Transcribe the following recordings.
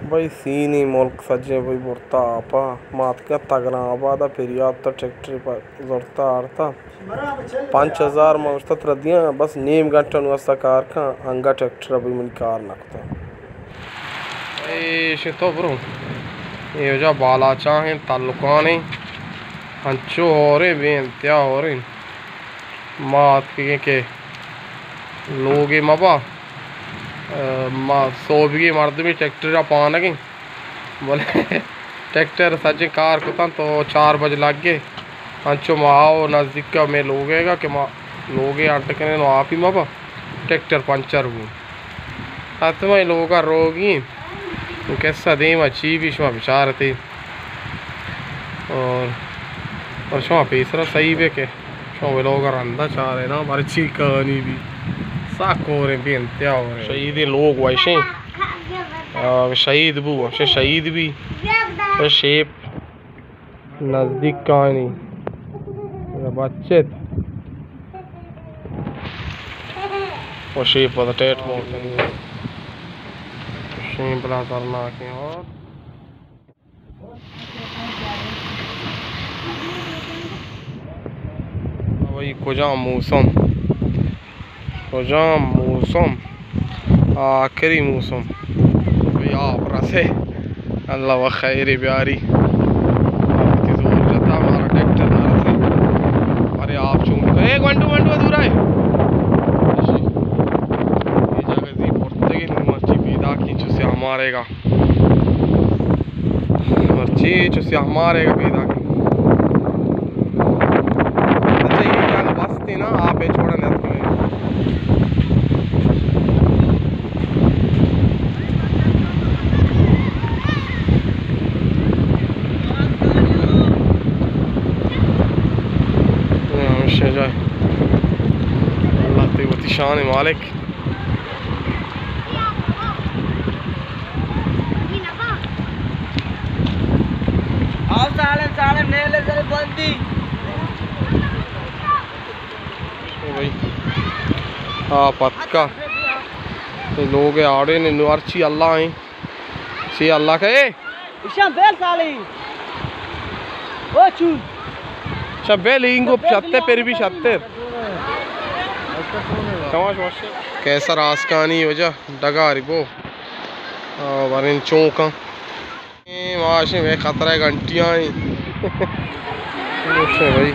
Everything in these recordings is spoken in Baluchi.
بھئی سینی ملک سجیں بھئی برتا آپا، ما اتکاں تگران آباد ءَ پریات تا ٹریکٹر پہ زرتا آرتا۔ پنچ ہزار ما اشتا ترا دیاں، بس نیم گھنٹہ نو استا کار کن، انگا ٹریکٹر بھئی منی کار نہ کتا۔ اے شتو برو۔ اے وجہ بالاچاہیں تعلقانے، انچو ہوریں بے انتہا ہوریں۔ ما اتکگیں کہ لوگے مبا، ما سوبگی مردمی ٹریکٹر را پانگیں، بلے ٹریکٹر سجیں کار کتن تو چار بج لگے۔ انچو ما آؤ نزدیک مے لوگے گا کہ ما لوگے اڈ کنیں و آپی مبا، ٹریکٹر پنچر بو۔ حتما لوگا روگی۔ قصہ دیما چی بی شما بچارتے۔ اور، اور شما پیسرا صحیح بے کہ شما ویلوگ رندا چارے نا، مرچی کہانی بی ساک ہوریں بے انتہا ہوریں۔ شہیدیں لوگ ویشیں۔ آ، شہید بو، ہمشہ شہید بی۔ شیپ نزدیک کانی۔ بچت۔ و شیپ پدا ٹیٹ بو۔ شیپ بلا خطرناکیں اور بھئی کجام موسم، کجام موسم، آخری موسم۔ بھئی آپ رسے، اللہ و خیر بیاری۔ آپ تی زور جتا، مارا ٹریکٹر نہ رسے۔ ارے آپ چون، اے گونڈو، گونڈو دور آئے۔ یہ جگہ زی پورتگی نو مرچی پیدا کی چو سیاہ مارے گا۔ مرچی چو سیاہ مارے گا پیدا۔ اچھا، یہ جگہ بستی نا، آپ اے چھوڑا نیت کرے۔ یہ ہمشہ جا۔ اللہ تے وتی شان مالک۔ آؤ سالم، سالم، نیلے سر بندی۔ بھائی، آ پتکا۔ یہ لوگ آڑے نے نو ہرچی اللہ ہیں۔ سی اللہ کا، اے۔ ایشاں بیل سالے۔ او چون۔ شا بیل اینگو شتے پر بھی شتے۔ کیسر آسکانی وجہ ڈگاری بو۔ آ، ورین چونکاں۔ اے ماشین میں خطرہ گھنٹیاں ہیں۔ خوش ہے بھائی۔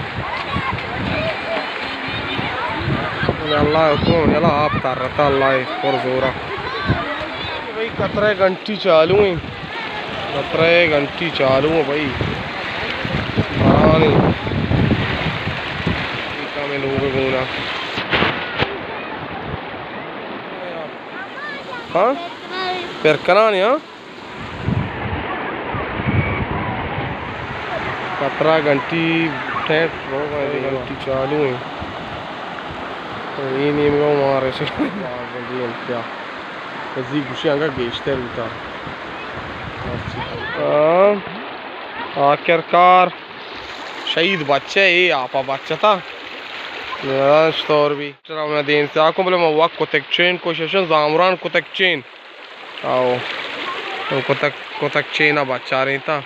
اللہ حکم، اللہ آپ تر رہتا، اللہ پر زورا۔ بھائی، خطرہ گھنٹی چالو ہیں۔ خطرہ گھنٹی چالو ہیں بھائی۔ ہاں نہیں۔ ٹھیک ہے، میں لوگ گونا۔ ہاں؟ پر کنانی، ہاں؟ خطرہ گھنٹی ٹیپ، گھنٹی چالو ہیں۔ اے نیمگا مارے سے۔ کیا؟ زی گوشی انگا گیشتر ہوتا۔ ہاں۔ آخر کار شہید بچہ اے، آپا بچہ تا۔ نراش طور بھی۔ چلو میں دین سے آکوں، بلے میں وقت کتک چین کوششن، زامران کتک چین۔ آؤ۔ کتک، کتک چینا بچاریں تا۔